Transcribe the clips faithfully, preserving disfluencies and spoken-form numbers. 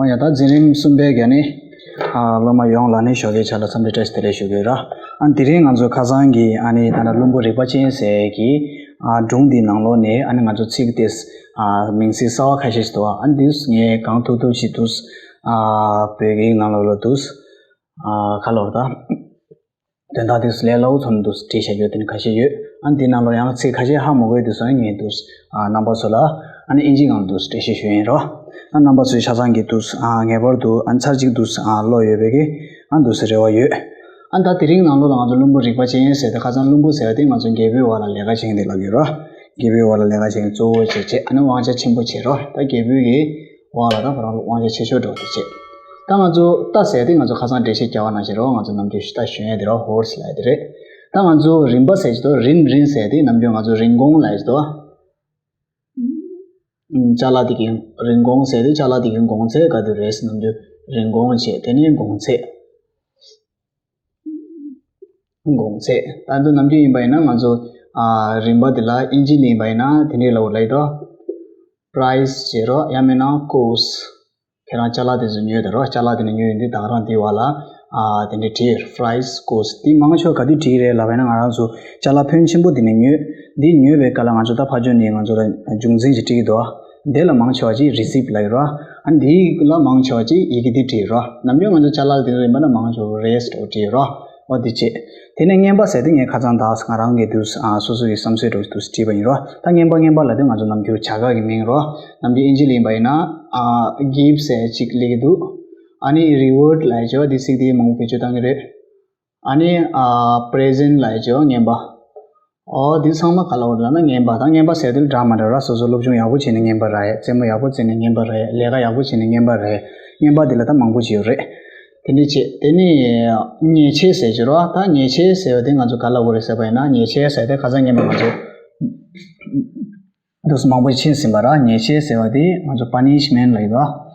ཨོ་ཡ། ད་འཛིན་རིམ་གསུམ་པའི་ག་ནི་ཨ་སློབ་མ་ཡོངས་ལ་ནི་ཞོགས་ཀའི་ཆ་ལ་འཚམས་འདྲི་བཀྲ་ཤིས་བདེ་ལེགས་ཞུ་གི་ཡོད་ར། ཨ་དེ་རིང་ང་ཚོ་ཁ་སང་གི་ཨ་ནི་ད་ལྟ་བླུན་པོ་རིག་པ་ཅན་ཟེར་གི་ཨ་སྒྲུང་འདིའི་ནང་ལོགས་ནས་ཨ་ནི་ང་ཚོ་ཚིག་དེ་ཨ་མིང་ཚིག་གསར་བ་ཁ་ཤས་ཤིག་འདུག་ཨ་འདིས་ངས་གང་ཐུབ་ཐུབ་ཅིག་འདུག་ཨ་བོད་སྐད་ནང་ལོགས་ལ་འདུག་ཨ་ག་ལབ་རེད་ད། དོན་དག་དེ་ཚོ་ལས་སླ་བོ་ཚོར་འདུག་བྲིས་བཞག་རྒྱུ་དེ་ནི་ཁ་ཤས་ཡོད། ཨ་འདི་ནང་ལོགས་ཡང་ཚིག་ཁ་ཤས་ཧ་མ་གོ་དུས་སོང་ངས་འདུག་ཨ་རྣམ་པ་ཚོ་ལ་ཨ་ནི་ཨིན་ཇིའི་ནང་འདུག་འགྲེལ་བཤད་ཞུ་ཡིན་རོ། ཨ་རྣམ་པ་ཚོས་ཆ་ཚང་གིས་འདུག་ཨ་ངེས་པར་དུ་ཨ་ཚར་གཅིག་འདུག་ཨ་ཀློག་ཡོད་པའི་གི་ཨ་འདུག་རེ་བ་ཡོད། ཨ་ད་དེ་རིང་ནང་ལོགས་ལ་ང་ཚོ་བླུན་པོ་རིག་པ་ཅན་ཟེར་ཏེ་ཁ་སང་བླུན་པོ་ཟེར་བ་དེ་ང་ཚོ་རྒད་པོའི་འོག་ལ་ལས་ཀ་བྱེད་མཁན་དེ་ལབ་ཡོད་རོ། རྒད་པོའི་འོག་ལ་ལས་ཀ་བྱེད་མཁན་གཙོ་བོ་བྱེད་བྱེད་ཨ་ནི་དབང་ཆ་ཆེན་པོ་བྱེད་རོ། ད་རྒད་པོའི་གི་འོག་ལ་ད་ཁོ་རང་ལ་དབང་ཆ་ཆེ་ཤོས་འགྲོ་དེ་བྱེད། ད་ང་ཚོ་རྟ་ཟེར་དེ་ང་ཚོ་ཁ་སང་འགྲེལ་བཤད་རྒྱག་པ་ནང་བཞིན་རོ། ང་ཚོ་ནམ་རྒྱུན་ཞུ་རྟ་ཞུ་ཡས་དེ་རོ། ཧོར་སི་ལབ་ཡས་དེ་རེད། ད་ང་ཚོ་རིན་པ་ཟེར་གྱི་འདུག་རིན་རིན་ཟེར་དེ་ནམ་རྒྱུན་ང་ཚོ་རིན་གོང་ལབ་ཡས་འདུག་ཅ་ལག་དེ་གི་རིན་གོང་ཟེར་དེ་ཅ་ལག་དེ་གི་གོང་ཚད་ག་དུས་རེད་ཟེར་ནམ་རྒྱུན་རིན་གོང་བྱས་དེ་ནས་གོང་ཚད། གོང་ཚད། ད་དུང་ནམ་རྒྱུན་ཡིན་པ་ཡིན་ན་ང་ཚོ་ཨ་རིན་པ་དེ་ལ་ཨིན་ཇི་ནས་ཡིན་པ་ཡིན་ན་དེ་འདྲའི་ལབ་དགོས་ལབ་ཡས་འདུག price བྱེད་རོགས། ཡང་མིན་ན་cost། ཁྱེད་རང་ཅ་ལག་དེ་ཚོ་ཉོས་དེ་རོགས། ཅ་ལག་དེ་ནས་ཉོས་ཡིན་དུས་ད་ག་རང་དེའི་བར་ལ་ཨ་དེ་འདྲའི་བྲིས་price cost དེ་མང་ཆེ་བ་ག་དུས་བྲིས་རེད་ལབ་པ་ཡིན་ན། ང་རང་ཚོ་ཅ་ལག་ཕོན་ཆེན་པོ་དེ་ནས་ཉོས། འདི་ཉོས་པའི་སྐབས་ལ་ང་ཚོ་ད་ཕར་ཕྱོགས་ནས་ང་ཚོ་ལ་རྒྱུ་མཚན་ཞིག་སྤྲད་ཀྱི་འདུག་དེ་ལ་མང་ཆེ་བ་ཅིག་receipt ལབ་ཡོད་ར། ཨ་ནི་དེའི་ལ་མང་ཆེ་བ་ཅིག་ཡི་གེ་འདི་བྲིས་ར། ནམ་རྒྱུན་ང་ཚོ་ཅ་ལག་དེ་ཚོ་ཡིན་པ་ན་མང་ཆེ་བ་རེད་ཟེར་བྲིས་ར། འོ་དེ་བྱས། དེ་ནས་རྔན་པ་ཟེར་དེ་ངས་ཁ་སང་དག་ང་རང་གི་དུས་ཨ་སོ་སོ་ཡི་བསམ་ཚུལ་འདྲ་བོ་དུས་བྲིས་པ་ཡིན་ར། ད་རྔན་པ་རྔན་པ་ལབ་དུས་ང་ཚོ་ནམ་རྒྱུན་བྱ་དགའ་གི་མིང་ར། ནམ་རྒྱུན་ཨིན་ཇི་ལ་ཡིན་པ་ཡིན་ན་ཨ་gift ཟེར་ཅིག་སླེབས་ཀྱི་འདུག་ཨ་ནི་reward ལབ་ཡས་ཅིག་འདི་ཚིག་དེ་མང་པོ་བེད་སྤྱོད་བཏང་གི་རེད། ཨ་ནི་ཨ་present ལབ་ཡས་ཅིག་རྔན་པ། ཨོ་འདི་ཚང་མ་ག་ལ་འོར་ལབ་ན་རྔན་པ་དང་རྔན་པ་ཟེར་དུས་འདྲ་མི་འདྲ་ར། སོ་སོ་སློབ་སྦྱོང་ཡག་པོ་བྱས་ནས་རྔན་པ་རག་ཡས། རྩེད་མོ་ཡག་པོ་རྩེས་ནས་རྔན་པ་རག་ཡས། ལས་ཀ་ཡག་པོ་བྱས་ནས་རྔན་པ་རག་ཡས། རྔན་པ་འདི་ལ་ད་མང་པོ་ཅིག་ཡོད་རེད། དེ་འདྲ་བྱས། དེ་ནས་ཉེས་ཆད་ཟེར་གྱི་རོ། ད་ཉེས་ཆད་ཟེར་བ་དེ་ང་ཚོ་ག་ལ་འོར་རེད་ཟེར་བ་ཡིན་ན། ཉེས་ཆད་ཟེར་དེ་ཁ་སང་རྔན་པ་ང་ཚོ་འདུག་སེ་མང་པོ་ཕྱིན་ཟིན་པ་ར། ཉེས་ཆད་ཟེར་བ་དེ་ང་ཚོ་punishment ལབ་ཡོད་པ།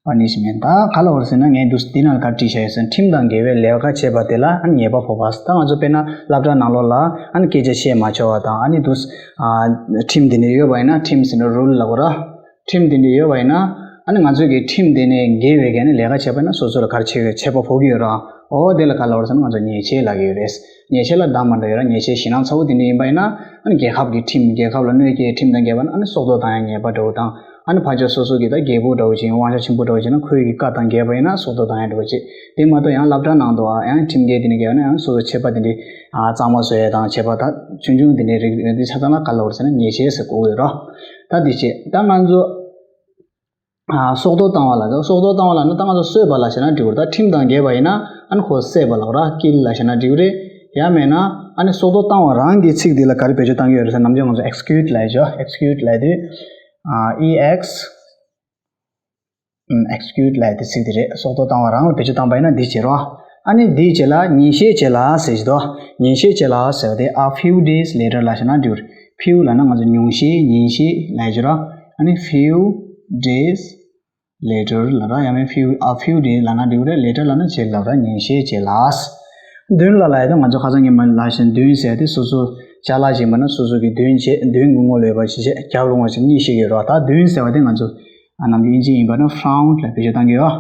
punishment ད་ག་ལ་འོར་ཟེར་ན། ངས་འདུག་སེ་འདི་ནང་ལ་ག་བྲིས་བཞག་ཡོད་ཟེར་ན། ཁྲིམས་དང་འགལ་བའི་ལས་ཀ་བྱས་པ་དེ་ལ་ཨ་ནི་ཉེས་པ་ཕོག་པ། ད་ང་ཚོ་དཔེར་ན་སློབ་གྲྭ་ནང་ལོགས་ལ་ཨ་ནི་སྐད་ཆ་བཤད་མ་ཆོག་པ་དང་། ཨ་ནི་འདུག་སེ་ཨ་ཁྲིམས་འདི་འདྲ་ཡོད་པ་ཡིན་ན། ཁྲིམས་ཟེར་ན་rule ལབ་དགོས་ར། ཁྲིམས་འདི་འདྲ་ཡོད་པ་ཡིན་ན། ཨ་ནི་ང་ཚོས་ཀྱི་ཁྲིམས་དེ་ནས་འགལ་བའི་གི་ཨ་ནི་ལས་ཀ་བྱས་པ་ཡིན་ན་སོ་སོ་ལ་ག་རེ་ཆད་ཆད་པ་ཕོག་གི་ཡོད་ར། འོ་དེ་ལ་ག་ལ་འོར་ཟེར་ན་ང་ཚོ་ཉེས་ཆད་ལབ་ཀྱི་ཡོད་རེད། ཉེས་ཆད་ལ་བསྡོམས་པ་འདྲ་ཡོད་ར། ཉེས་ཆད་ཞེད་སྣང་ཚ་བོ་དེ་འདྲ་ཡིན་པ་ཡིན་ན། ཨ་ནི་རྒྱལ་ཁབ་ཀྱི་ཁྲིམས། རྒྱལ་ཁབ་ལ་གནོད་སྐྱེལ་ཁྲིམས་དང་འགལ་བ་ན་ཨ་ནི་སྲོག་ཐོག་བཏང་ཡ་ཉེས་པ་འདྲ་བོ་དང་། ཨ་ནི་ཕར་ཕྱོགས་སོ་སོ་གི་ད་རྒྱལ་པོ་འདྲ་བོ་ཅིག་དབང་ཆ་ཆེན་པོ་འདྲ་བོ་ཅིག་ན་ཁོའི་གི་བཀའ་དང་འགལ་བ་ཡིན་ན་སྲོག་ཐོག་བཏང་ཡ་འདྲ་བོ་ཅིག་དེ་མ་གཏོགས་ཡང་སློབ་གྲྭ་ནང་དུ་ཨ་ཡང་ཁྲིམས་འགལ་དེ་འདྲ་འགལ་བ་ན་ཡང་སོ་སོ་ཆད་པ་དེ་འདྲ་ཨ་གཙང་མ་བཟོ་ཡ་དང་བྱས་པ་ད་ཆུང་ཆུང་དེ་འདྲའི་རིགས་འདི་ཆ་ཚང་ལ་ག་ལ་འོར་ཟེར་ན་ཉེས་ཆད་ཟེར་གོ་གི་ཡོད་ར། ད་དེ་བྱས། ད་ང་ཚོ་ཨ་སྲོག་ཐོག་བཏང་བ་ལ། ད་སྲོག་ཐོག་བཏང་བ་ལ་ན་ད་ང་ཚོ་གསོད་པ་ལ་བྱས་ན་འགྲིག་གི་རེད། ད་ཁྲིམས་དང་འགལ་བ་ཡིན་ན་ཨ་ནི་ཁོ་བསད་པ་ལབ་ར། kill ལ་བྱས་ན་འགྲིག་གི་རེད། ཡང་མེད་ན་ཨ་ནི་སྲོག་ཐོག་བཏང་བ་རང་གི་ཚིག་འདི་ལ་ག་རེ་བེད་སྤྱོད་བཏང་གི་ཡོད་རེད་ཟེར་ན། ནམ་རྒྱུན་ང་ཚོ་execute ལབ་ཡོད། execute ལབ་དུས་ཨ་E X execute ལབ་ཡ་དེ་ཚིག་དེ་རེད། སྲོག་ཐོག་བཏང་བ་རང་ལ་བེད་སྤྱོད་བཏང་པ་ཡིན་ན་འདི་བྱེད་རོགས། ཨ་ནི་འདིའི་རྗེས་ལ་ཉེས་ཤས་རྗེས་ལ་ཟེར་གྱི་འདུག་ཉེས་ཤས་རྗེས་ལ་ཟེར་བ་དེ་a few days later ལབ་བྱས་ན་འགྲིག་རེད། few ལབ་ན་ང་ཚོ་ཉུང་ཤས། ཉིན་ཤས་ལབ་ཀྱི་རོ། ཨ་ནི་few days later ལབ་ར། ཡང་མིན་few a few days ལབ་ན་འགྲིག་རེད། later ལབ་ན་རྗེས་ལབ་ར། ཉིན་ཤས་རྗེས་ལ། མདུན་ལ་ལབ་ཡ་དེ་ང་ཚོ་ཁ་སང་ཉིན་མ་ལབ་བཞིན་མདུན་ཟེར་དེ་སོ་སོ་ཅ་ལག་ཅིག་ཡིན་པ་ན་སོ་སོ་གི་མདུན་བྱས། མདུན་གྱི་ངོ་ལ་ཡོད་པ་ཞིག་བྱས། རྒྱབ་ལ་ངོ་ཞིག་གཉིས་ཤིག་ཡོད་རོགས། ད་མདུན་ཟེར་བ་དེ་ང་ཚོ་ཨ་ནམ་རྒྱུན་ཨིན་ཇི་ཡིན་པ་ན་front ལ་བེད་སྤྱོད་བཏང་གི་ཡོད།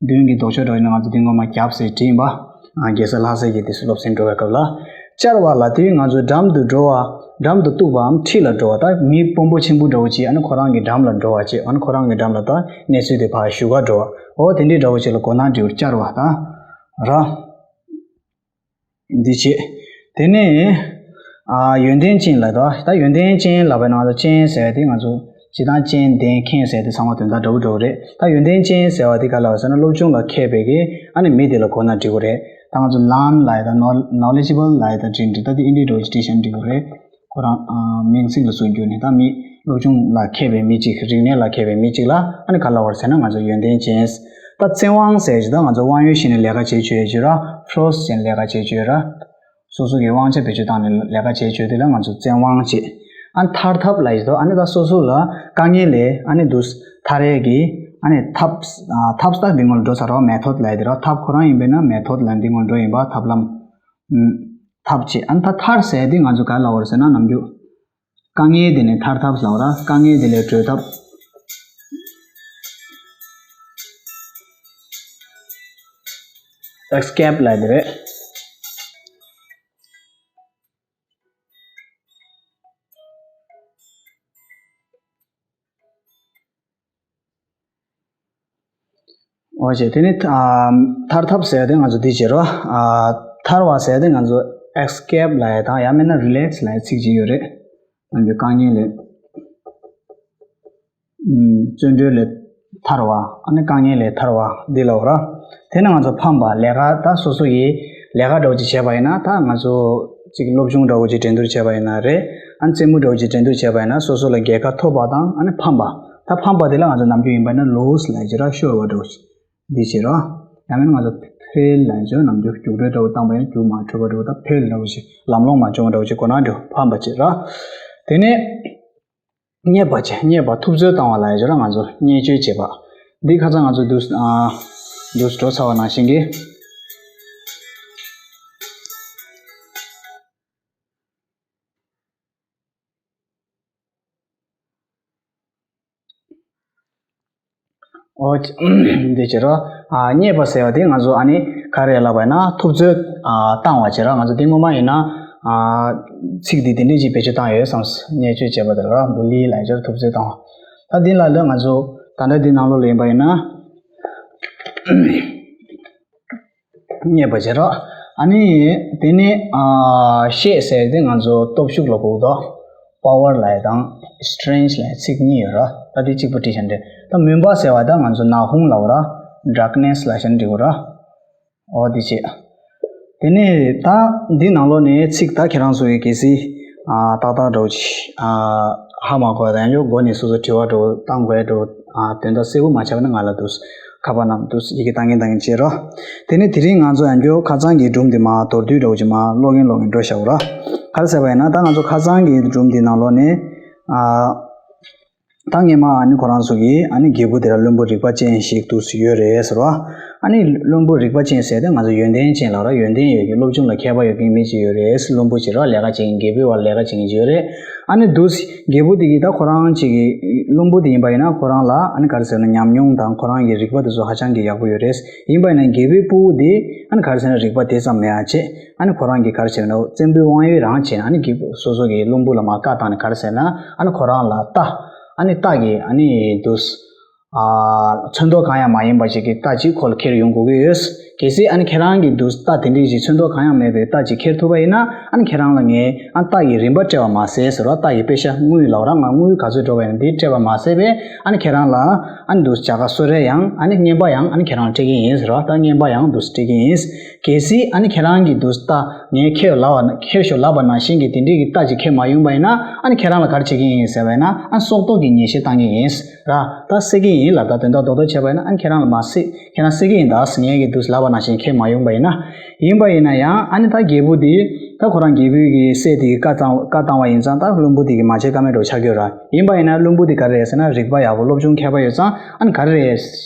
མདུན་གྱི་ལྡོག་ཕྱོགས་འདྲ་བོ་ཡིན་ན་ང་ཚོ་མདུན་ངོ་མ་རྒྱབ་ཟེར་བྲིས་ཡིན་པ། ཨ་རྒྱལ་ས་ལྷ་སའི་གི་དུས་སུ་སློབ་ཚན་འགྲོ་བའི་སྐབས་ལ། བཅར་བ་ལབ་དུས་ང་ཚོ་འགྲམ་དུ་འགྲོ་བ། འགྲམ་དུ་གཏུགས་པའམ་འཁྲིས་ལ་འགྲོ་བ། ད་མི་དཔོན་པོ་ཆེན་པོ་འདྲ་བོ་ཅིག་ཨ་ནི་ཁོ་རང་གི་འགྲམ་ལ་འགྲོ་བ་ཅིག་ཨ་ནི་ཁོ་རང་གི་འགྲམ་ལ་ད་གནས་ཚུལ་དེ་ཕར་ཞུ་ག་འགྲོ་བ། འོ་དེ་འདྲའི་འདྲ་བོ་ཅིག་ལ་གོ་ན་འགྲིག་བཅར་བ་ད་ར། འདི་བྱེད། དེ་ནས་ཨ་ཡོན་ཏན་ཅན་ལ། ད་ད་ཡོན་ཏན་ཅན་ལབ་པ་ན་ང་ཚོ་ཅན་ཟེར་བ་དེ་ང་ཚོ་སྤྱིར་བཏང་ཅན་ལྡན་མཁན་ཟེར་དེ་ཚང་མ་དོན་དག་འདྲ་བོ་འདྲ་བོ་རེད། ད་ཡོན་ཏན་ཅན་ཟེར་བ་དེ་ག་ལ་བ་ཟེར་ན་སློབ་སྦྱོང་ལ་མཁས་པའི་གི་ཨ་ནི་མི་དེ་ལ་གོ་ན་འགྲིག་གི་རེད། ད་ང་ཚོ་learn ལབ་ཡ་ད་knowledgeable ལབ་ཡ་ད་འགྲིག་འགྲིག་ད་དེ་ཨིན་ཇིའི་འདྲ་བོ་ཅིག་བྲིས་ཤག་འགྲིག་གི་རེད། ཁོ་རང་ཨ་མིང་ཚིག་ལ་བཟོ་རྒྱུ་ནི། ད་མི་སློབ་སྦྱོང་ལ་མཁས་པའི་མི་གཅིག་རིག་གནས་ལ་མཁས་པའི་མི་གཅིག་ལ་ཨ་ནི་ག་ལ་བར་ཟེར་ན་ང་ཚོ་ཡོན་ཏན་ཅན། ད་བཙན་དབང་ཟེར་གྱི་ད་ང་ཚོ་དབང་ཡོད་བཞིན་ནས་ལས་ཀ་བྱེད་ཆོག་ཡོད་ཀྱི་ར། force བྱས་ནས་ལས་ཀ་བྱེད་ཆོག་ཡོད་ར། སོ་སོ་གི་དབང་ཆ་བེད་སྤྱོད་བཏང་ནས་ལས་ཀ་བྱེད་ཆོག་དེ་ལ་ང་ཚོ་བཙན་དབང་བྱེད། ཨ་ཐར་ཐབས་ལབ་ཡོད་དོ། ཨ་ནི་ད་སོ་སོ་ལ་དཀའ་ངལ་ལས་ཨ་ནི་འདུག་ཐར་ཡས་ཀྱི་ཨ་ནི་ཐབས། ཨ་ཐབས་ད་འདི་ངོ་ལ་འགྲོ་ཚར་རོ། method ལབ་ཡོད་དེ་ར། ཐབས་ཁོ་རང་ཡིན་པས་ན་method ལ་འདི་ངོ་ལ་འགྲོ་ཡིན་པ། ཐབས་ལམ། ཐབས་བྱེད། ཨ་ནི་ད་ཐར་ཟེར་དེ་ང་ཚོ་ག་ལ་བར་ཟེར་ན་ནམ་རྒྱུན། དཀའ་ངལ་དེ་ནས་ཐར་ཐབས་ལབ་ར། དཀའ་ངལ་དེ་ལས་གྲོལ་ཐབས། escape ལབ་དེ་རེད། འོ་ཅེ། དེ་ནི་ཨ་ཐར་ཐབས་ཟེར་ཏེ་ང་ཚོ་འདི་བྱེད་རོགས། ཨ་ཐར་བ་ཟེར་ཏེ་ང་ཚོ་escape ལབ་ཡ་དང་ཡང་མིན་ན་relax ལབ་ཡ་ཚིག་ཅིག་ཡོད་རེད། ང་ཚོ་དཀའ་ངལ་ལས། ཨུམ། བཙོན་གྲོལ་ལས་ཐར་བ། ཨ་ནི་དཀའ་ངལ་ལས་ཐར་བ་འདི་ལབ་ར། དེ་ནི་ང་ཚོ་ཕམ་པ་ལས་ཀ་ད་སོ་སོ་ཡི་ལས་ཀ་འདྲ་བོ་ཅིག་བྱས་པ་ཡིན་ན། ད་ང་ཚོ་ཅིག་སློབ་སྦྱོང་འདྲ་བོ་ཅིག་འགྲན་བསྡུར་བྱས་པ་ཡིན་ན་རེད། ཨ་ནི་རྩེད་མོ་འདྲ་བོ་ཅིག་འགྲན་བསྡུར་བྱས་པ་ཡིན་ན་སོ་སོ་ལ་རྒྱལ་ཁ་ཐོབ་པ་དང་། ཨ་ནི་ཕམ་པ། ད་ཕམ་པ་དེ་ལ་ང་ཚོ་ནམ་རྒྱུན་ཡིན་པ་ཡིན་ན་lose ལབ་ཀྱི་ར། ཤོར་བ་འདྲ་བོ་ཅིག་འདི་བྱེད་རོགས། ཡང་མིན་ང་ཚོ་fail ལབ་ཀྱི་ར། ནམ་རྒྱུན་རྒྱུགས་སྤྲོད་འདྲ་བོ་བཏང་པ་ཡིན་ན་རྒྱུགས་མ་འཕྲོད་པ་འདྲ་བོ། ད་fail འདྲ་བོ་ཅིག་ལམ་ལྷོང་མ་བྱུང་བ་འདྲ་བོ་ཅིག་གོ་ན་འདྲ་བོ་ཕམ་པ་བྱེད་རོགས། དེ་ནས་རྙེད་པ་བྱེད། རྙེད་པ་ཐུབ་ཚོད་བཏང་བ་ལབ་ཀྱི་ར། ང་ཚོ་བརྙས་བཅོས་བྱེད་པ། འདི་ཁ་སང་ང་ཚོ་འདུག་ཨ་འདུག་འགྲོ་ཚར་བ་ནང་བཞིན་གྱི། འོ། འདི་བྱེད་རོགས། ཨ་རྙེད་པ་ཟེར་བ་དེ་ང་ཚོ་ཨ་ནི་ག་རེ་ལབ་པ་ཡིན་ན་ཐུབ་ཚོད་ཨ་བཏང་བ་བྱེད་རོགས། ང་ཚོ་འདི་སྔོན་མ་ཡིན་ན་ཨ་ཚིག་འདི་དེ་འདྲས་ཅིག་བེད་སྤྱོད་བཏང་ཡོད་བསམས། བརྙས་བཅོས་བྱས་པ་དེ་རོགས། bully ལབ་ཀྱི་ར། ཐུབ་ཚོད་བཏང་བ། ད་འདི་ལ་ལ་ང་ཚོ་ད་ལྟ་འདི་ནང་ལོགས་ལ་ཡིན་པ་ཡིན་ན། རྙེད་པ་བྱེད་རོགས། ཨ་ནི་དེ་ནས་ཨ་ཤེད་ཟེར་དེ་ང་ཚོ་སྟོབས་ཤུགས་ལ་གོ་གི་འདུག power ལབ་ཡ་དང་strength ལབ་ཡ་ཚིག་གཉིས་ཡོད་ར། ད་དེ་གཅིག་པོ་བྲིས་བཞག་ན་འགྲིག་ད་མུན་པ་ཟེར་བ་ད་ང་ཚོ་ནག་ཁུང་ལབ་ར། darkness ལབ་བཞག་ན་འགྲིག་གི་ར། འོ་དེ་བྱེད། དེ་ནས་ད་འདི་ནང་ལོགས་ནས་ཚིག་ད་ཁྱེད་རང་ཚོ་ཡི་གལ་སྲིད་ཨ་ཏག་ཏག་འདྲ་བོ་ཅིག་ཨ་ཧ་མ་གོ་ཡ་ཡོད་མགོ་ནས་སོ་སོ་དྲི་བ་འདྲ་བོ་བཏང་དགོས་འདྲ་བོ། ཨ་དོན་དག་གསལ་པོ་མ་ཆགས་པ་ན་ང་ལ་འདུག་ཁ་པར་ནང་འདུག་ཡི་གེ་བཏང་གིན་བཏང་གིན་བྱེད་རོགས། དེ་ནས་དེ་རིང་ང་ཚོ་ཡང་བསྐྱར་ཁ་སང་གི་སྒྲུང་འདི་མར་མདོར་བསྡུས་འདྲ་བོ་ཅིག་མར་ཀློག་གིན་ཀློག་གིན་འགྲོ་བཞག་གོ་ར། ག་རེ་ཟེར་བ་ཡིན་ན་ད་ང་ཚོ་ཁ་སང་གི་སྒྲུང་འདི་ནང་ལོགས་ནས་ཨ། ད་སྔས་མ་ཨ་ནི་ཁོ་རང་ཚོ་གིས་ཨ་ནི་རྒད་པོ་དེ་ལ་བླུན་པོ་རིག་པ་ཅན་ཞིག་འདུག་སེ་ཡོད་རེད་ཟེར་བ། ཨ་ནི་བླུན་པོ་རིག་པ་ཅན་ཟེར་དེ་ང་ཚོ་ཡོན་ཏན་ཅན་ལབ་ར། ཡོན་ཏན་ཡོད་མཁན་སློབ་སྦྱོང་ལ་མཁས་པ་ཡོད་མཁན་མི་ཅིག་ཡོད་རེད། བླུན་པོ་ཅིག་ར། ལས་ཀ་བྱེད་མཁན་རྒད་པོའི་བར་ལས་ཀ་བྱེད་མཁན་ཅིག་ཡོད་རེད། ཨ་ནི་འདུག་སེ་རྒད་པོ་དེ་གིས་ད་ཁོ་རང་ཅིག་གི་བླུན་པོ་དེ་ཡིན་པ་ཡིན་ན་ཁོ་རང་ལ་ཨ་ནི་ག་རེ་ཟེར་ན་ཉམས་མྱོང་དང་ཁོ་རང་གི་རིག་པ་དེ་ཚོ་ཧ་ཅང་གི་ཡག་པོ་ཡོད་རེད། ཡིན་པ་ཡིན་ན་རྒད་པོའི་སྤུ་གུ་དེ་ཨ་ནི་ག་རེ་ཟེར་ན་རིག་པ་དེ་ཙམ་མེད་ཡ་བྱས། ཨ་ནི་ཁོ་རང་གིས་ག་རེ་བྱས་ན་བཙན་པོའི་དབང་ཡོད་རང་བྱས་ནས་ཨ་ནི་རྒད་པོ་སོ་སོ་གི་བླུན་པོ་ལ་མར་བཀའ་བཏང་ནས་ག་རེ་ཟེར་ན་ཨ་ནི་ཁོ་རང་ལ་རྟ། ཨ་ནི་རྟ་གི་ཨ་ནི་འདུག་སེ་ཨ་ཚོན་མདོག་གང་ཡང་མ་ཡིན་པ་ཞིག་གི་རྟ་ཅིག་ཁོ་ལ་ཁྱེར་ཡོང་དགོས་ཀྱི་ཡོད། གལ་སྲིད་ཨ་ནི་ཁྱེད་རང་གིས་འདུག་སེ་རྟ་དེ་འདྲའི་ཞིག་ཚོན་མདོག་གང་ཡང་མེད་པའི་རྟ་ཅིག་ཁྱེར་ཐུབ་པ་ཡིན་ན་ཨ་ནི་ཁྱེད་རང་ལ་ངས་ཨ་རྟ་ཡི་རིན་པ་སྤྲད་པ་མ་ཟད་ཟེར་བ། རྟ་ཡི་པེ་ཤ་དངུལ་ལབ་ར། ང་དངུལ་ག་ཚོད་འགྲོ་བ་ཡིན་ན་དེ་སྤྲད་པ་མ་ཟད་པས་ཨ་ནི་ཁྱེད་རང་ལ་ཨ་ནི་འདུག་སེ་བྱ་དགའ་གསོལ་རས་ཡང་ཨ་ནི་རྔན་པ་ཡང་ཨ་ནི་ཁྱེད་རང་ལ་སྤྲད་ཀྱི་ཡིན་ཟེར་བ། ད་རྔན་པ་ཡང་འདུག་སེ་སྤྲད་ཀྱི་ཡིན། གལ་སྲིད་ཨ་ནི་ཁྱེད་རང་གིས་འདུག་སེ་རྟ་ངས་ཁྱེར་ལབ་པ་ན་ཁྱེར་ཤོག་ལབ་པ་ནང་བཞིན་གྱི་དེ་འདྲའི་གི་རྟ་ཅིག་ཁྱེར་མ་ཡོང་པ་ཡིན་ན་ཨ་ནི་ཁྱེད་རང་ལ་ག་རེ་བྱེད་ཀྱི་ཡིན་ཟེར་བ་ཡིན་ན་ཨ་ནི་སྲོག་ཐོག་གི་ཉེས་ཆད་བཏང་གི་ཡིན་ར། ད་བསད་ཀྱི་ཡིན་ལབ། ད་དོན་དག་རྡོག་རྡོག་བྱས་པ་ཡིན་ན་ཨ་ནི་ཁྱེད་རང་ལ་མ་བསད། ཁྱེད་རང་བསད་ཀྱི་ཡིན། ད་ངས་གི་འདུག་སེ་ལབ་པ་ནང་བཞིན་ཁྱེར་མ་ཡོང་པ་ཡིན་ན། ཡིན་པ་ཡིན་ན་ཡང་ཨ་ནི་ད་རྒད་པོ་དེ་ད་ཁོ་རང་རྒད་པོའི་གི་སྲས་དེ་གི་བཀའ་བཏང་བཀའ་བཏང་བ་ཡིན་ཙང་ད་བླུན་པོ་དེ་གིས་མ་བྱེད་ཀ་མེད་འགྲོ་ཆགས་ཀྱི་ཡོད་ར། ཡིན་པ་ཡིན་ན་བླུན་པོ་དེ་ག་རེ་རེད་ཟེར་ན་རིག་པ་ཡག་པོ་སློབ་སྦྱོང་མཁས་པ་ཡོད་ཙང་ཨ་ནི་ག་རེ་རེད།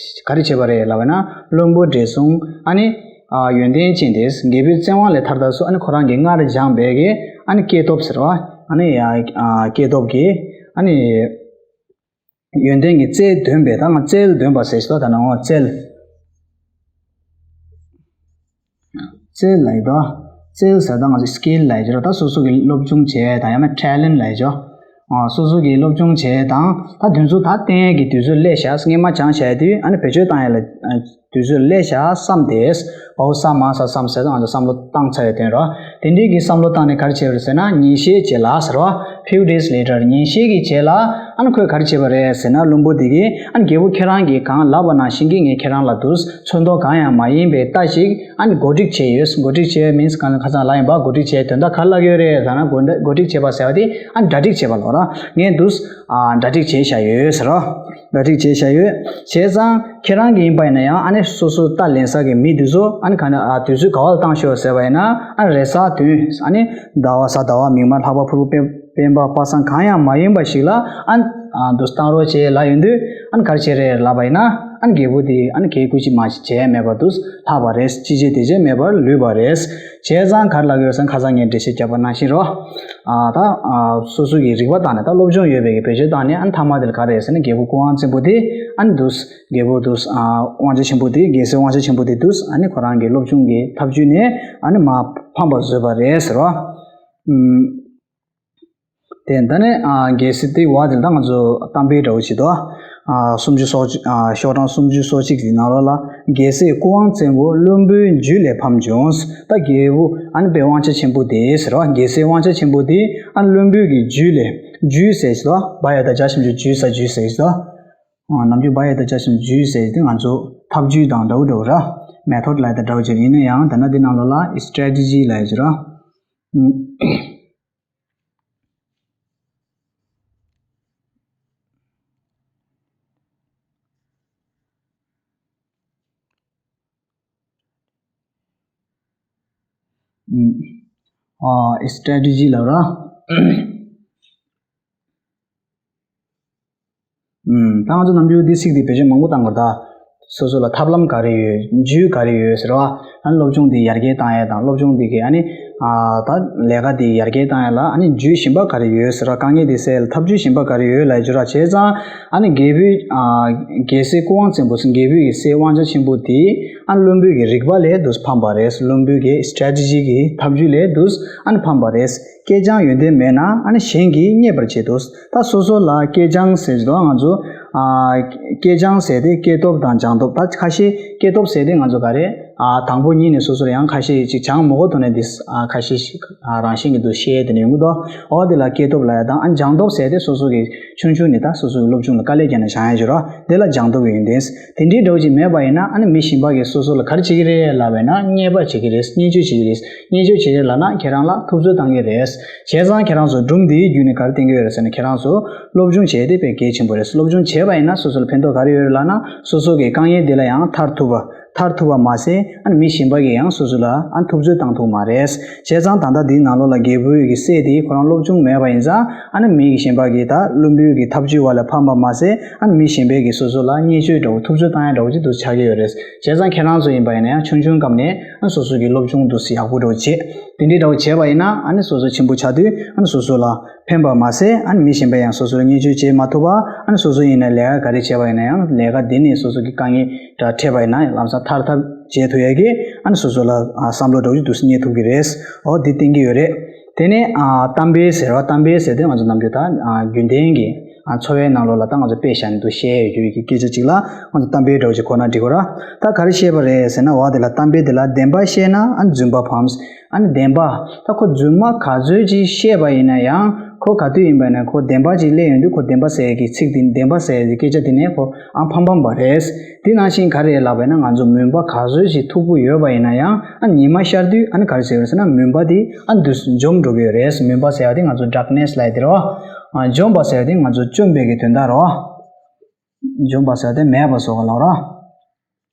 ག་རེ་བྱས་པ་རེད་ལབ་པ་ཡིན་ན་བླུན་པོ་བགྲེས་སོང་ཨ་ནི། ཨ་ཡོན་ཏན་ཅན་དེས་རྒད་པོའི་བཙན་དབང་ལས་ཐར་ཐབས་སུ་ཨ་ནི་ཁོ་རང་གིས་སྔར་སྦྱངས་པའི་གི་ཨ་ནི་སྐྱེས་སྟོབས་ཟེར་བ། ཨ་ནི་ཡ་ཨ་སྐྱེས་སྟོབས་ཀྱིས་ཨ་ནི་ཡོན་ཏན་གྱི་རྩལ་འདོན་པའི་ད་ང་རྩལ་འདོན་པ་ཟེར་ཞིག་ད་ད་ནང་འོ་རྩལ། རྩལ་ལབ་ཡོད་དོ། རྩལ་ཟེར་ད་ང་ཚོ་skill ལབ་ཡོད་ད། སོ་སོ་གི་སློབ་སྦྱོང་བྱས་དང་ཡང་ན་talent ལབ་ཡོད། ཨ་སོ་སོ་གི་སློབ་སྦྱོང་བྱས་དང་ད་དུས་ཚོད་ད་བསྟན་ཡས་ཀྱི་དུས་ཚོད་སླེབས་ཤག་སྔས་མ་སྦྱངས་བྱས་དུས་ཨ་ནི་བེད་སྤྱོད་བཏང་ཡས་ལ་དུས་ཚོད་སླེབས་ཤག་བསམ་སྟེ། བའོ་ས་མ་ས་བསམ་ཟེར་ད་ང་ཚོ་བསམ་བློ་བཏང་ཚར་བའི་དོན་རོ། དེ་འདྲའི་གི་བསམ་བློ་བཏང་ནས་ག་རེ་བྱས་པ་རེད་ཟེར་ན་ཉིན་ཤས་རྗེས་ལ་ཟེར་བ། Few days later ཉིན་ཤས་ཀྱི་རྗེས་ལ་ཨ་ནི་ཁོས་ག་རེ་བྱས་པ་རེད་ཟེར་ན་བླུན་པོ་དེ་གིས་ཨ་ནི་རྒད་པོ་ཁྱེད་རང་གིས་གང་ལབ་པ་ནང་བཞིན་གྱི་ངས་ཁྱེད་རང་ལ་འདུག་ཚོན་མདོག་གང་ཡང་མ་ཡིན་པའི་རྟ་ཞིག་ཨ་ནི་གོ་སྒྲིག་བྱས་ཡོད། གོ་སྒྲིག་བྱས་ཡོད་means གང་ལ་ཁ་སང་ལབ་ཡིན་པ། གོ་སྒྲིག་བྱས་དོན་དག་ག་རེ་ལབ་ཀྱི་ཡོད་རེད་ཟེར་ན་གོ་གོ་སྒྲིག་བྱས་པ་ཟེར་བ་དེ་ཨ་ནི་གྲ་སྒྲིག་བྱས་པ་ལབ་ར། ངས་འདུག་ཨ་གྲ་སྒྲིག་བྱས་བཞག་ཡོད་ཟེར་རོ། གྲ་སྒྲིག་བྱས་བཞག་ཡོད། བྱས་ཙང་ཁྱེད་རང་གིས་ཡིན་པ་ཡིན་ན་ཡང་ཨ་ནི་སོ་སོ་རྟ་ལེན་ས་གི་མི་དེ་ཚོ་ཨ་ནི་ག་ནས་ཨ་དུས་ཚོད་ག་བ་ལ་བཏང་ཤོག་ཟེར་བ་ཡིན་ན་ཨ་ནི་རེས་གཟའ་བདུན་ཨ་ནི་ཟླ་བ་གཟའ་ཟླ་བ་མིག་དམར་ལྷག་པ་ཕུར་བུ་སྤེན་སྤེན་པ་པ་སངས་གང་ཡང་མ་ཡིན་པ་ཞིག་ལ་ཨ་ནི་ ཨ་འདུག་བཏང་རོགས་བྱེད་ལབ་ཡོང་དུས། ཨ་ནི་ག་རེ་བྱེད་རེད་ལབ་པ་ཡིན་ན། ཨ་ནི་རྒྱལ་པོ་དེ་ཨ་ནི་གད་སྐུད་ཅིག་མ་བྱས་མེད་པར་འདུག་ལྷག་པ་རེད། ཅི་བྱེད་དེ་བྱེད་མེད་པར་ལུས་པ་རེད། བྱས་ཙང་ག་རེ་ལབ་ཀྱི་ཡོད་ཟེར་ན། ཁ་སང་ངས་འགྲེལ་བཤད་བརྒྱབ་པ་ནང་བཞིན་རོ། ཨ་ད་ཨ་སོ་སོ་གི་རིག་པ་བཏང་ནས། ད་སློབ་སྦྱོང་ཡོད་པའི་གི་བེད་སྤྱོད་བཏང་ནས། ཨ་ནི་མཐའ་མ་དེ་ལ་ག་རེ་རེད་ཟེར་ན། རྒྱལ་པོ་སྐུ་དབང་བཙན་པོ་དེ་ཨ་ནི་འདུག་རྒྱལ་པོ་འདུག་ཨ་དབང་ཆ་ཆེན་པོ་དེ། རྒྱལ་སྲས་དབང་ཆ་ཆེན་པོ་དེ་འདུག་ཨ་ནི་ཁོ་རང་གི་སློབ་སྦྱོང་གི་ཐབས་ཇུས་ནས་ཨ་ནི་མར་ཕམ་པ་བཟོས་པ་རེད་ཟེར་བ། ཨུམ། དེ་ད་ནི་ཨ་གལ་སྲིད་དེ་བ་དེ་ལ་ད་ང་ཚོ་གཏམ་དཔེ་འདྲ་བོ་ཞིག་འདུག་ཨ་སུམ་ཅུ་སོ་གཅིག་ཨ་ཤོག་གྲངས་སུམ་ཅུ་སོ་གཅིག་གི་ནང་ལོགས་ལ། རྒྱལ་སྲས་སྐུ་དབང་བཙན་པོ་བློན་པོའི་རྒྱུད་ལས་ཕམ་བྱུང་། ད་རྒྱལ་པོ་ཨ་ནི་དཔེ་དབང་ཆ་ཆེན་པོ་དེ་ཟེར་བ། རྒྱལ་སྲས་དབང་ཆ་ཆེན་པོ་དེ་ཨ་ནི་བློན་པོའི་གི་རྒྱུད་ལས། རྒྱུད་ཟེར་ཞིག་འདུག་བ་ཡ་བཏགས་བྱ་ཞབས་ཀྱུ་རྒྱུད། ས་རྒྱུད་ཟེར་ཞིག་འདུག་ཨ་ནམ་རྒྱུན་བ་ཡ་བཏགས་བྱ་ཞབས་ཀྱུ་རྒྱུད་ཟེར་དེ་ང་ཚོ་ཐབས་ཇུས་དང་འདྲ་བོ་འདྲ་བོ་ར། མེ་ཐོཌ་ལབ་ཡ་དང་འདྲ་བོ་ཅིག་ཡིན་ན་ཡང་། ད་ནི་དེ་ནང་ལོགས་ལ་སི་ཊེ་རེ་ཊི་ཇི་ལབ་ཡ་ཅིག་ར། ཨུམ། ཨུམ། ཨ་སི་ཊེ་རེ་ཊི་ཇི་ལབ་ར། ཨུམ། ད་ང་ཚོ་ནམ་རྒྱུན་འདི་ཚིག་འདི་བེད་སྤྱོད་མང་པོ་བཏང་དགོས་རེད་ད། སོ་སོ་ལ་ཐབས་ལམ་ག་རེ་ཡོད། ཇུས་ག་རེ་ཡོད་ཟེར་བ། ཨ་ནི་སློབ་སྦྱོང་འདི་ཡར་རྒྱས་བཏང་ཡས་དང་། སློབ་སྦྱོང་འདི་གི་ཨ་ནི་ཨ་ད་ལས་ཀ་འདི་ཡར་རྒྱས་བཏང་ཡས་ལ་ཨ་ནི་ཇུས་གཞན་པ་ག་རེ་ཡོད་ཟེར་བ། དཀའ་ངལ་འདི་སེལ་ཐབས་ཇུས་གཞན་པ་ག་རེ་ཡོད་ལབ་ཡས་ཅིག་ར། བྱས་ཙང་ཨ་ནི་རྒྱལ་པོའི་ཨ་རྒྱལ་སྲས་སྐུ་དབང་བཙན་པོ་ཟེར། རྒྱལ་པོའི་གི་སྲས་དབང་ཆ་ཆེན་པོ་དེ་ཨ་ནི་བློན་པོའི་གི་རིག་པ་ལས་འདུག་ཕམ་པ་རེད། བློན་པོའི་གི་སི་ཊེ་རེ་ཊི་ཇི་གི་ཐབས་ཇུས་ལས་འདུག་ཨ་ནི་ཕམ་པ་རེད། སྐྱེས་སྦྱངས་ཡོན་ཏན་མེད་ན་ཨ་ནི་གཞན་གྱིས་བརྙས་པར་བྱེད་དོ། ད་སོ་སོ་ལ་སྐྱེས་སྦྱངས་ཟེར་གྱི་འདུག་ང་ཚོ་ཨ་སྐྱེས་སྦྱངས་ཟེར་དེ་སྐྱེས་སྟོབས་དང་སྦྱངས་སྟོབས། ད་ཁ་ཤས་སྐྱེས་སྟོབས་ཟེར་དེ་ང་ཚོ་ག་རེ་ཨ་དང་པོ་ཉིད་ནས་སོ་སོར་ཡང་ཁ་ཤས་ཅིག་སྦྱངས་མ་དགོས་ཐོག་ནས་འདི་ཨ་ཁ་ཤས་ཤིག་ཨ་རང་བཞིན་གྱིས་འདུག་ཤེས་དེ་ནས་ཡོང་གི་འདུག་འོ་དེ་ལ་སྐྱེས་སྟོབས་ལབ་ཡ་དང་། ཨ་སྦྱངས་སྟོབས་ཟེར་དེ་སོ་སོ་གི་ཆུང་ཆུང་ནས་ད་སོ་སོ་གི་སློབ་སྦྱོང་ལ་དཀའ་ལས་བརྒྱབ་ནས་སྦྱང་ཡ་ཅིག་ར། དེ་ལ་སྦྱངས་སྟོབས་ཀྱི་ཡོན་ཏན། དེ་འདྲའི་འདྲ་བོ་ཅིག་མེད་པ་ཡིན་ན་ཨ་ནི་མི་གཞན་པ་གིས་སོ་སོ་ལ་ག་རེ་བྱེད་ཀྱི་རེད་ལབ་པ་ཡིན་ན། བརྙས་པ་བྱེད་ཀྱི་རེད། བརྙས་བཅོས་བྱེད་ཀྱི་རེད། བརྙས་བཅོས་བྱེད་ཀྱི་རེད་ལབ་ན་ཁྱེད་རང་ལ་ཐུབ་ཚོད་བཏང་གི་རེད། བྱས་ཙང་ཁྱེད་རང་ཚོ་སྒྲུང་འདིའི་བརྒྱུད་ནས་ག་རེ་བསྟན་གྱི་ཡོད་རེད་ཟེར་ན། ཁྱེད་རང་ཚོ་སློབ་སྦྱོང་བྱས་ཏེ་དཔེ་གལ་ཆེན་པོ་རེད། སློབ་སྦྱོང་བྱས་པ་ཡིན་ན་སོ་སོ་ལ་ཕན་ཐོགས་ག་རེ་ཡོད་རེད་ལབ་ན། སོ་སོ་གི་དཀའ་ངལ་འདི་ལ་ཡང་ཐར་ཐུབ་པ། ཐར་ཐུབ་པ་མ་ཟད་ཨ་ནི་མི་གཞན་པ་གིས་ཡང་སོ་སོ་ལ་ཨ་ནི་ཐུབ་ཚོད་བཏང་ཐུབ་མ་རེད། བྱས་ཙང་ད་ལྟ་འདིའི་ནང་ལོགས་ལ་རྒྱལ་པོའི་གི་སྲས་དེ་ཁོ་རང་སློབ་སྦྱོང་མེད་པ་ཡིན་ཙང་། ཨ་ནི་མི་གཞན་པ་གིས་ད་བློན་པོའི་གི་ཐབས་བྱུས་བ་ལ་ཕམ་པ་མ་ཟད། ཨ་ནི་མི་གཞན་པས་གིས་སོ་སོ་ལ་བརྙས་བཅོས་འདྲ་བོ། ཐུབ་ཚོད་བཏང་ཡ་འདྲ་བོ་ཅིག་འདུག་ཆགས་ཀྱི་ཡོད་རེད། བྱས་ཙང་ཁྱེད་རང་ཚོ་ཡིན་པ་ཡིན་ན་ཡང་ཆུང་ཆུང་སྐབས་ནས་ཨ་ནི་སོ་སོ་གི་སློབ་སྦྱོང་འདུག་སེ་ཡག་པོ་འདྲ་བོ་བྱེད། དེ་འདྲའི་འདྲ་བོ་བྱས་པ་ཡིན་ན་ཨ་ནི་སོ་སོ་ཆེན་པོ་ཆགས་དུས་ཨ་ནི་སོ་སོ་ལ་ཕན་པ་མ་ཟད། ཨ་ནི་མི་གཞན་པས་ཡང་སོ་སོར་བརྙས་བཅོས་བྱེད་མ་ཐུབ་པ། ཨ་ནི་སོ་སོ་ཡིན་ན་ལས་ཀ་ག་རེ་བྱས་པ་ཡིན་ན་ཡང་ལས་ཀ་དེ་ནི་སོ་སོ་གི་དཀའ་ངལ་འདྲ་འཕྲད་པ་ཡིན་ན་ལམ་སང་ཐར་ཐབས་བྱེད་ཐུབ་ཡ་གི་ཨ་ནི་སོ་སོ་ལ་ཨ་བསམ་བློ་འདྲ་བོ་ཅིག་འདུག་སེ་རྙེད་ཐུབ་ཀྱི་རེད། འོ་འདི་བསྟན་གྱི་ཡོད་རེད། དེ་ནས་ཨ་གཏམ་དཔེ་ཟེར་བ། གཏམ་དཔེ་ཟེར་དེ་ང་ཚོ་ནམ་རྒྱུན་ད་ཨ་རྒྱུན་ལྡན་གྱི་ཨ་འཚོ་བའི་ནང་ལོགས་ལ་ད་ང་ཚོ་དཔེ་བཞག་ནས་འདུག་བཤད་ཡོད་ཀྱི་སྐད་ཆ་ཅིག་ལ་ང་ཚོ་གཏམ་དཔེ་འདྲ་བོ་ཅིག་གོ་ན་འགྲིག་གོ་ར། ད་ག་རེ་བཤད་པ་རེད་ཟེར་ན། འོ་དེ་ལ་གཏམ་དཔེ་དེ་ལ། བདེན་པ་བཤད་ན་ཨ་ནི་རྫུན་པ་ཕམ། ཨ་ནི་བདེན་པ། ད་ཁོ་རྫུན་མ་ག་ཚོད་ཅིག་བཤད་པ་ཡིན་ན་ཡང་། ཁོ་ག་དུས་ཡིན་པ་ཡིན་ན་ཁོ་བདེན་པ་ཅིག་སླེབས་ཡོང་དུས། ཁོ་བདེན་པ་ཟེར་ཡ་གི་ཚིག་དེ། བདེན་པ་ཟེར་ཡ་གི་སྐད་ཆ་དེ་ནས་ཁོ་ཨ་ཕམ་ཕམ་པ་རེད། དེ་ནང་བཞིན་ག་རེ་ལབ་པ་ཡིན་ན། ང་ཚོ་མུན་པ་ག་ཚོད་ཅིག་མཐུག་པོ་ཡོད་པ་ཡིན་ན་ཡང་། ཨ་ཉི་མ་ཤར་དུས་ཨ་ནི་ག་རེ་ཟེར་ཡོད་རེད་ཟེར་ན། མུན་པ་དེ་ཨ་འདུག་སེ་འཇོམས་འགྲོ་གི་ཡོད་རེད། མུན་པ་ཟེར་ཡ་དེ་ང་ཚོ་ཌརཀ་ནེ་སི་ལབ་ཡ་དེ་རེད་བ། ཨ་འཇོམས་པ་ཟེར་ཡ་དེ་ང་ཚོ་བཅོམ་པའི་གི་དོན་དག་རེད་བ། འཇོམས་པ་ཟེར་ཡ་དེ་མེད་པ་བཟོ་བ་ལབ་ར།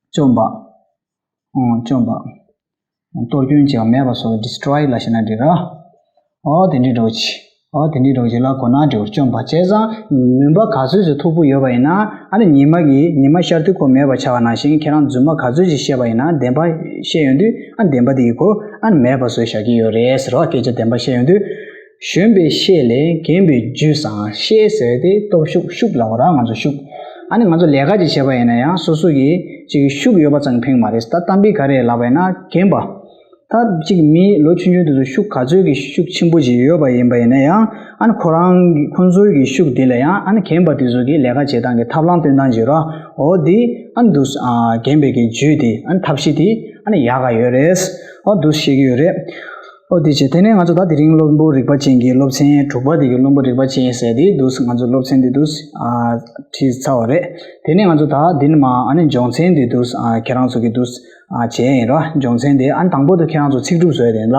བཅོམ་པ། ཨང་། བཅོམ་པ། གཏོར་སྐྱོན་བྱས་པ། མེད་པ་བཟོ་བ། ཌི་སི་ཊོ་ཡི་ལབ་ཤེས་ན་འགྲིག་ར། ཨོ་དེ་འདྲའི་འདྲ་བོ་ཅིག་ཨོ་དེ་འདྲའི་འདྲ་བོ་ཅིག་ལ་གོ་ན་འགྲིག་ར། བཅོམ་པ། བྱས་ཙང་མུན་པ་ག་ཚོད་ཅིག་མཐུག་པོ་ཡོད་པ་ཡིན་ན། ཨ་ནི་ཉི་མ་གི་ཉི་མ་ཤར་དུས་ཁོ་མེད་པ་ཆགས་པ་ནང་བཞིན། ཁྱེད་རང་རྫུན་མ་ག་ཚོད་ཅིག་བཤད་པ་ཡིན་ན། བདེན་པ་བཤད་ཡོང་དུས་ཨ་ནི་བདེན་པ་དེ་གིས་ཁོ་ཨ་ནི་མེད་པ་བཟོས་བཞག་གི་ཡོད་རེད་ཟེར་བ། སྐད་ཆ་བདེན་པ་བཤད་ཡོང་དུས། གཞོན་པའི་བཤེས་ལས་རྒན་པའི་རྒྱུད་བཟང་། བཤེས་ཟེར་དེ་སྟོབས་ཤུགས། ཤུགས་ལབ་པ་ར། ང་ཚོ་ཤུགས། ཨ་ནི་ང་ཚོ་ལས་ཀ་ཅིག་བྱས་པ་ཡིན་ན་ཡང་སོ་སོ་གི་ཅིག་ཤུགས་ཡོད་པ་ཙམ་ཕན་གྱི་མ་རེད། ད་གཏམ་དཔེ་ག་རེ་ལབ་པ་ཡིན་ན། རྒན་པ། ད་ཅིག་མི་ལོ་ཆུང་ཆུང་དེ་ཚོ་ཤུགས་ག་ཚོད་ཀྱི་ཤུགས་ཆེན་པོ་ཅིག་ཡོད་པ་ཡིན་པ་ཡིན་ན་ཡང་། ཨ་ནི་ཁོ་རང་གི་ཁོང་ཚོའི་གི་ཤུགས་དེ་ལ་ཡང་ཨ་ནི་རྒན་པ་དེ་ཚོ་གི་ལས་ཀ་བྱེད་སྟངས་ཀྱི་ཐབས་ལམ་སྟོན་སྟངས་ཅིག་ཡོད་ར། འོ་དེ་ཨ་ནི་འདུག་ཨ་རྒན་པའི་གི་རྒྱུད་དེ། ཨ་ནི་ཐབས་ཤེས་དེ་ཨ་ནི་ཡག་ག་ཡོད་རེད། འོ་འདུག་བཤད་ཀྱི་ཡོད་རེད། ཨོ་དེ་བྱས། དེ་ནས་ང་ཚོ་ད་དེ་རིང་བླུན་པོ་རིག་པ་ཅན་གྱི་སློབ་ཚན་དྲུག་པ་དེ་གི། བླུན་པོ་རིག་པ་ཅན་ཟེར་དེ་འདུག་ང་ཚོ་སློབ་ཚན་དེ་འདུག་ཨ་ཁྲིད་ཚར་བ་རེད། དེ་ནས་ང་ཚོ་ད་འདི་ནས་མར་ཨ་ནི་སྦྱོང་ཚན་དེ་འདུག་ཨ་ཁྱེད་རང་ཚོ་གི་འདུག་ཨ་བྱས་ཡིན་ར། སྦྱོང་ཚན་དེ་ཨ་ནི་དང་པོ་དེ་ཁྱེད་རང་ཚོ་ཚིག་གྲུབ་བཟོ་ཡ་དེ་ཡིན་ལ།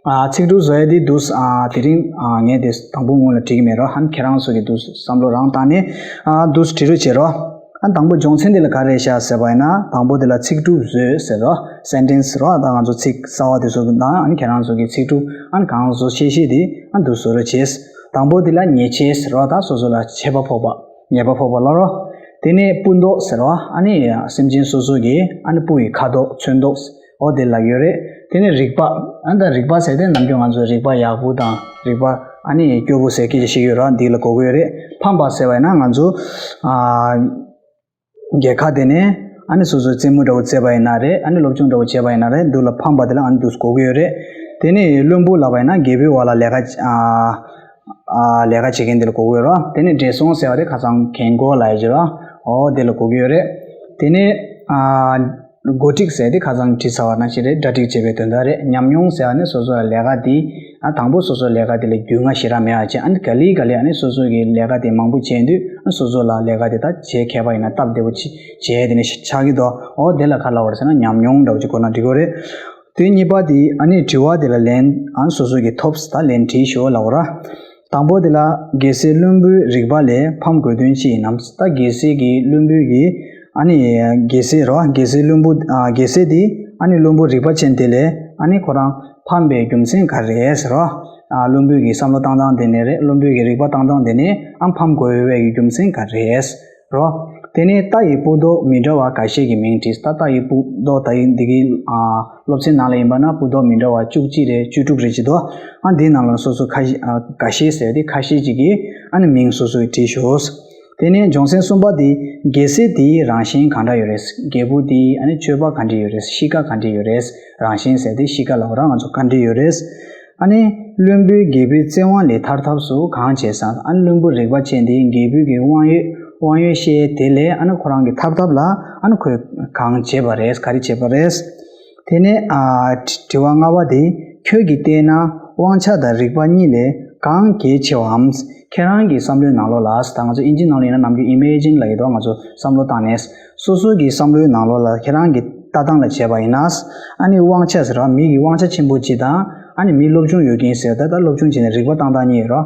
ཨ་ཚིག་གྲུབ་བཟོ་ཡ་དེ་འདུག་ཨ་དེ་རིང་ཨ་ངས་དེ་དང་པོ་སྔོན་ལ་བྲིས་ཀྱི་མེད་ར། ཨ་ནི་ཁྱེད་རང་ཚོ་གི་འདུག་བསམ་བློ་རང་བཏང་ནས་ཨ་འདུག་བྲིས་རོགས་བྱེད་རོགས། ཨ་དང་པོ་སྦྱོང་ཚན་འདི་ལ་ག་རེ་བཞག་ཟེར་བ་ཡིན་ན། དང་པོ་འདི་ལ་ཚིག་གྲུབ་བཟོས་ཟེར་རོ། སེན་ཊེན་སི་རོ། ད་ང་ཚོ་ཚིག་གསར་བ་དེ་ཚོ་གི་ནང་ཨ་ནི་ཁྱེད་རང་ཚོ་གི་ཚིག་གྲུབ་ཨ་ནི་གང་བཟོ་ཤེས་ཤེས་དེ་ཨ་འདུག་བཟོ་རོགས་བྱེད། དང་པོ་དེ་ལ་ཉེས་ཆད་ཟེར་བ་དང་སོ་སོ་ལ་ཆད་པ་ཕོག་པ། ཉེས་པ་ཕོག་པ་ལབ་རོ། དེ་ནས་སྤུ་མདོག་ཟེར་བ་ཨ་ནི་སེམས་ཅན་སོ་སོ་གི་ཨ་ནི་སྤུ་ཡི་ཁ་མདོག་ཚོན་མདོག་འོ་དེ་ལབ་ཡོད་རེད། དེ་ནས་རིག་པ། ཨ་ད་རིག་པ་ཟེར་དེ་ནམ་རྒྱུན་ང་ཚོ་རིག་པ་ཡག་པོ་དང་རིག་པ་ཨ་ནི་སྐྱོ་པོ་ཟེར་སྐད་ཆ་བཤད་ཀྱི་ཡོད་ར། འདི་ལ་གོ་གི་ཡོད་རེད། ཕམ་པ་ཟེར་བ་ཡིན་ན་ང་ཚོ་ཨ་རྒྱལ་ཁ་དེ་ནས་ཨ་ནི་སོ་སོའི་རྩེད་མོ་འདྲ་བོ་རྩེས་པ་ཡིན་ན་རེད། ཨ་ནི་སློབ་སྦྱོང་འདྲ་བོ་བྱས་པ་ཡིན་ན་རེད། འདུག་ལ་ཕམ་པ་དེ་ལ་ཨ་ནི་འདུག་གོ་གི་ཡོད་རེད། དེ་ནས་བླུན་པོ་ལབ་པ་ཡིན་ན་རྒྱལ་པོའི་འོག་ལ་ལས་ཀ་ཨ་ཨ་ལས་ཀ་བྱེད་མཁན་དེ་ལ་གོ་གི་ཡོད་ར། དེ་ནས་བགྲེས་སོང་ཟེར་བ་དེ་ཁ་སང་རྒན་གོག་ལབ་ཡ་ཅིག་ར། འོ་དེ་ལ་གོ་གི་ཡོད་རེད། དེ་ནས་ཨ་མགོ་ཁྲིད་ཟེར་དེ་ཁ་སང་བྲིས་ཚར་བ་ནང་བཞིན་རེད། གྲ་སྒྲིག་བྱེད་པའི་དོན་དག་རེད། ཉམས་མྱོང་ཟེར་བ་ནི་སོ་སོ་ལ་ལས་ཀ་དེ་ཨ་དང་པོ་སོ་སོ་ལས་ཀ་དེ་ལ་རྒྱུས་མངའ་ཞེ་དྲག་མེད་པ་བྱས། ཨ་ནི་ག་ལེ་ག་ལེ་ཨ་ནི་སོ་སོ་གི་ལས་ཀ་དེ་མང་པོ་བྱས་དུས་ཨ་སོ་སོ་ལ་ལས་ཀ་དེ་ད་བྱེད་མཁས་པ་ཡིན་ན་སྟབས་བདེ་པོ་བྱེད་བྱས་དེ་ནས་ཆགས་ཀྱི་འདུག་འོ་དེ་ལ་ག་ལབ་པ་རེད་ཟེར་ན་ཉམས་མྱོང་འདྲ་བོ་ཅིག་གོ་ན་འགྲིག་གི་རེད། དེ་གཉིས་པ་དེ་ཨ་ནི་དྲི་བ་དེ་ལ་ལན་ཨ་སོ་སོ་གིས་ཐོབ་ད་ལན་བྲིས་ཤོག་ལབ་པ་ར། དང་པོ་དེ་ལ་རྒྱལ་སྲས་བླུན་པོའི་རིག་པ་ལས་ཕམ་དགོས་དོན་ཅི་ཡིན་ནམ། ད་རྒྱལ་སྲས་ཀྱི་བླུན་པོའི་གི་ཨ་ནི་རྒྱལ་སྲས་རོ། རྒྱལ་སྲས་བླུན་པོ་ཨ་རྒྱལ་སྲས་དེ་ཨ་ནི་བླུན་པོ་རིག་པ་ཅན་དེ་ལས་ཨ་ནི་ཁོ་རང་ཕམ་པའི་རྒྱུ་མཚན་ག་རེ་རེད་ཟེར་རོ། ཨ་བླུན་པོའི་གི་བསམ་བློ་བཏང་སྟངས་དེ་ནས་རེད། བླུན་པོའི་གི་རིག་པ་བཏང་སྟངས་དེ་ནས་ཨ་ཕམ་དགོས་པའི་གི་རྒྱུ་མཚན་ག་རེ་རེད། རོ། དེ་ནས་རྟ་ཡི་སྤུ་མདོག་མི་འདྲ་བ་འགའ་ཤས་ཀྱི་མིང་བྲིས། ད་རྟ་ཡི་སྤུ་མདོག་ད་ཡིན་འདི་གི་ཨ་སློབ་ཚན་ནང་ལ་ཡིན་པ་ན་སྤུ་མདོག་མི་འདྲ་བ་བཅུ་གཅིག་རེད། བཅུ་དྲུག་རེད་ཅེས་འདུག་ཨ་འདིའི་ནང་ལ་སོ་སོ་ཁ་ཤས་ཨ་འགའ་ཤས་ཟེར་ཏེ་ཁ་ཤས་ཅིག་གི་ཨ་ནི་མིང་སོ་སོས་བྲིས་ཤོག་དེ་ནས་སྦྱོང་ཚན་གསུམ་པ་དེ་རྒྱལ་སྲས་དེའི་རང་བཞིན་གང་འདྲ་ཡོད་རེད། རྒྱལ་པོ་དེའི་ཨ་ནི་སྤྱོད་པ་ག་འདྲ་ཡོད་རེད། གཤིས་ཀ་ག་འདྲ་ཡོད་རེད། རང་བཞིན་ཟེར་ཏེ་གཤིས་ཀ་ལབ་ར། ང་ཚོ་ག་འདྲ་ཡོད་རེད། ཨ་ནི་བླུན་པོས་རྒྱལ་པོའི་བཙན་དབང་ལས་ཐར་ཐབས་སུ་གང་བྱས་སམ། ཨ་ནི་བླུན་པོ་རིག་པ་ཅན་དེས་རྒྱལ་པོའི་གི་དབང་ཡོད་དབང་ཡོད་ཤེས་དེ་ལས་ཨ་ནི་ཁོ་རང་གི་ཐར་ཐབས་ལ་ཨ་ནི་ཁོས་གང་བྱས་པ་རེད། ག་རེ་བྱས་པ་རེད། དེ་ནས་ཨ་དྲི་དྲི་བ་ལྔ་པ་དེ་ཁྱོད་ཀྱིས་བལྟས་ན་དབང་ཆ་དང་རིག་པ་གཉིས་ལས་གང་གལ་ཆེ་བའམ། ཁྱེད་རང་གི་བསམ་བློའི་ནང་ལོགས་ལ། ད་ང་ཚོ་ཨིན་ཇིའི་ནང་ལ་ཡིན་ན་ནམ་རྒྱུན་imagine་ལབ་ཀྱི་འདུག་ང་ཚོ་བསམ་བློ་བཏང་ནས། སོ་སོ་གི་བསམ་བློའི་ནང་ལོགས་ལ་ཁྱེད་རང་གི་ལྟ་སྟངས་ལ་བྱས་པ་ཡིན་ན། ཨ་ནི་དབང་ཆ་ཟེར་བ་མི་གི་དབང་ཆ་ཆེན་པོ་གཅིག་དང་། ཨ་ནི་མི་སློབ་སྦྱོང་ཡོད་མཁན་ཟེར་ད་ལྟ་སློབ་སྦྱོང་བྱས་ནས་རིག་པ་བཏང་སྟངས་གཉིས་ཡོད་རོ།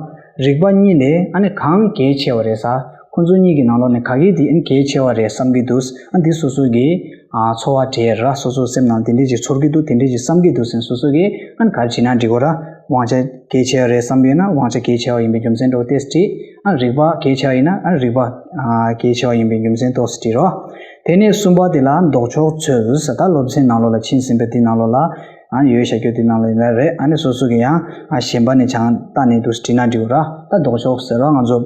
རིག་པ་གཉིས་ལས་ཨ་ནི་གང་གལ་ཆེ་བ་རེད་ཟེར། ཁོ་ཚོ་གཉིས་ཀྱི་ནང་ལོགས་ནས་ག་གི་དེ་ཨ་ནི་གལ་ཆེ་བ་རེད་བསམ་གྱི་འདུག་ཨ་འདི་སོ་སོ་གི་ཨ་ཚོར་བ་སྤྲད་ར། སོ་སོ་སེམས་ནང་དེ་འདྲས་ཅིག་ཚོར་གྱི་འདུག་དེ་འདྲས་ཅིག་བསམ་གྱི་འདུག་ཟེར་ནས་སོ་སོ་གིས་ཨ་ནི་ག་རེ་བྱེད་ན་འགྲིག་གོ་ར། དབང་ཆ་གལ་ཆེ་བ་རེད་བསམ་ཡོད་ན་དབང་ཆ་གལ་ཆེ་བ་ཡིན་པའི་རྒྱུ་མཚན་འདྲ་བོ་ཏོག་ཙམ་བྲིས། ཨ་རིག་པ་གལ་ཆེ་བ་ཡིན་ན་ཨ་རིག་པ་ཨ་གལ་ཆེ་བ་ཡིན་པའི་རྒྱུ་མཚན་ཏོག་ཙམ་བྲིས་རོགས། དེ་ནས་གསུམ་པ་དེ་ལ་ལྡོག་ཕྱོགས་འཚོལ་ཟེར། ད་སློབ་ཚན་ནང་ལོགས་ལ་ཕྱིན་ཟིན་པའི་དེ་ནང་ལོགས་ལ་ཨ་ཡོད་བྱ་རྒྱུ་དེ་ནང་ལོགས་ལ་རེད། ཨ་ནི་སོ་སོ་གི་ཡང་ཨ་གཞན་པ་ནས་བྱང་བལྟས་ནས་འདུག་བྲིས་ན་འགྲིག་གོ་ར། ད་ལྡོག་ཕྱོགས་ཟེར་བ་ང་ཚོ་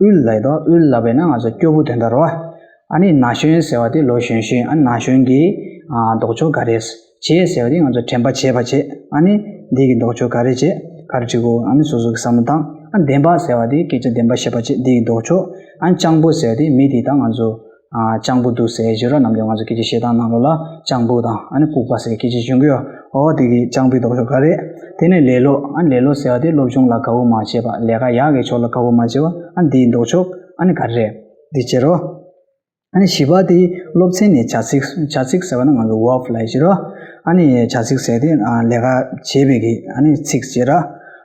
དབུལ་ལབ་ཡོད་དོ། དབུལ་ལབ་པས་ན་ང་ཚོ་སྐྱོ་པོ་དོན་དག་རོ། ཨ་ནི་ན་གཞོན་ཟེར་བ་དེ་ལོ་གཞོན་གཞོན། ཨ་ན་གཞོན་གྱི་ཨ་ལྡོག་ཕྱོགས་ག་རེ། བྱས་ཟེར་བ་དེ་ང་ཚོ་དྲན་པ་བྱས་པ་བྱས། ཨ་ནི་འདི་གི་ལྡོག་ཕྱོགས་ག་རེ་བྱས་ག་རེ་བྱེད་དགོས། ཨ་ནི་སོ་སོ་གི་བསམ་བློ་བཏང་། ཨ་བདེན་པ་ཟེར་བ་དེ་སྐད་ཆ་བདེན་པ་བཤད་པ་བྱས། འདི་གི་ལྡོག་ཕྱོགས། ཨ་སྤྱང་པོ་ཟེར་བ་དེ་མི་དེ་དང་ང་ཚོ་ཨ་སྤྱང་པོ་འདུག་ཟེར་བཞིན་རོ། ནམ་རྒྱུན་ང་ཚོ་སྐད་ཆ་བཤད་སྟངས་ནང་ལོགས་ལ་སྤྱང་པོ་དང་ཨ་ནི་ལྐུགས་པ་ཟེར་སྐད་ཆ་བྱུང་གི་ཡོད། འོ་དེ་གི་སྤྱང་པོའི་ལྡོག་ཕྱོགས་ག་རེ། དེ་ནས་ལེ་ལོ། ཨ་ལེ་ལོ་ཟེར་བ་དེ་སློབ་སྦྱོང་ལ་དགའ་པོ་མ་བྱས་པ། ལས་ཀ་ཡག་གི་ཕྱོགས་ལ་དགའ་པོ་མ་བྱས་པ། ཨ་འདིའི་ལྡོག་ཕྱོགས་ཨ་ནི་ག་རེ་རེད། འདི་བྱེད་རོ། ཨ་ནི་བཞི་པ་དེ་སློབ་ཚན་ནས་བྱ་ཚིག་བྱ་ཚིག་ཟེར་བ་ནི་ང་ཚོ་verb ལབ་ཡོད་རོ། ཨ་ནི་བྱ་ཚིག་ཟེར་དེ་ཨ་ལས་ཀ་བྱེད་པའི་གི་ཨ་ནི་ཚིག་བྱེད་ར།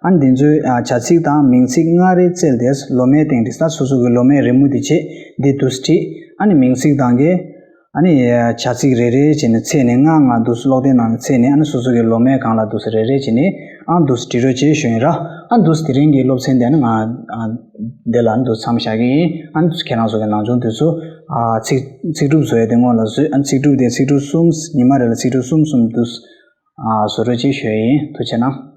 ཨ་ནི་འདི་ཚོའི་ཨ་བྱ་ཚིག་དང་མིང་ཚིག་ལྔ་རེ་བཙལ་ཏེ་ལོ་མའི་སྟེང་དེ་ད་སོ་སོ་གི་ལོ་མའི་རི་མོ་དེ་བྱེད། འདི་འདུག་སེ་བྲིས། ཨ་ནི་མིང་ཚིག་དང་གི་ཨ་ནི་བྱ་ཚིག་རེ་རེ་བྱས་ནས་ཚེག་ནས་ལྔ་ལྔ་འདུག་སེ་ཀློག་དེབ་ནང་ནས་ཚེག་ནས་ཨ་ནི་སོ་སོ་གི་ལོ་མའི་སྒང་ལ་འདུག་སེ་རེ་རེ་བྱས་ནས་ཨ་འདུག་སེ་འབྲི་རོགས་བྱེད་ཞུ་ཡིན་ར། ཨ་འདུག་སེ་དེ་རིང་གི་སློབ་ཚན་དེ་ནི་ང་ཨ་འདི་ལ་འདུག་མཚམས་བཞག་གི་ཡིན། ཨ་ནི་ཁྱེད་རང་ཚོ་གི་ནང་སྦྱོང་དུས་ཚོད་ཨ་ཚིག་ཚིག་གྲུབ་བཟོ་ཡས་དེ་སྔོན་ལ་བཟོས། ཨ་ཚིག་གྲུབ་དེ་ཚིག་གྲུབ་གསུམ་ཉི་མ་རེ་ལ་ཚིག་གྲུབ་གསུམ་གསུམ་འདུག་སེ་ཨ་བཟོ་རོགས་བྱེད་ཞུ་ཡིན། ཐུགས་རྗེ་གནང་།